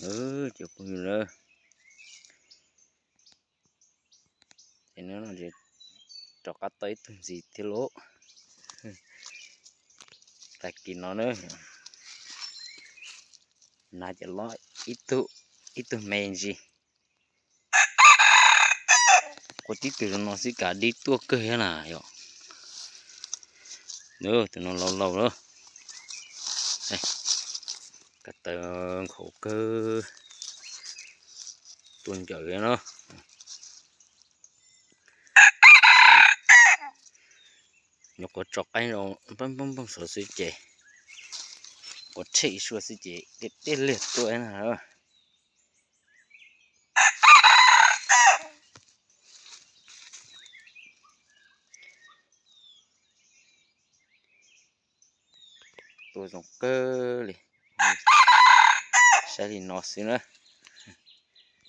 Cov phooj ywg na, ces no rov qab tau ib tug ntxiv thiab lauj. Tag kis no na, na ces los ib tug, ib tug me ntsis. Qua tib tug no xwb kav dib tuaj kawg thiab na yom. Tus no laus laus lawm. Ka taw nkhaus kawg, tuaj ncaws no. Nyuam qhuav tso qaib rau npaj npaj npaj xov xwb ces, quav tsheb ib suab xwb ces tiaj tiaj liag tuaj na. Tua zoo kawg li. Saib li no xwb na.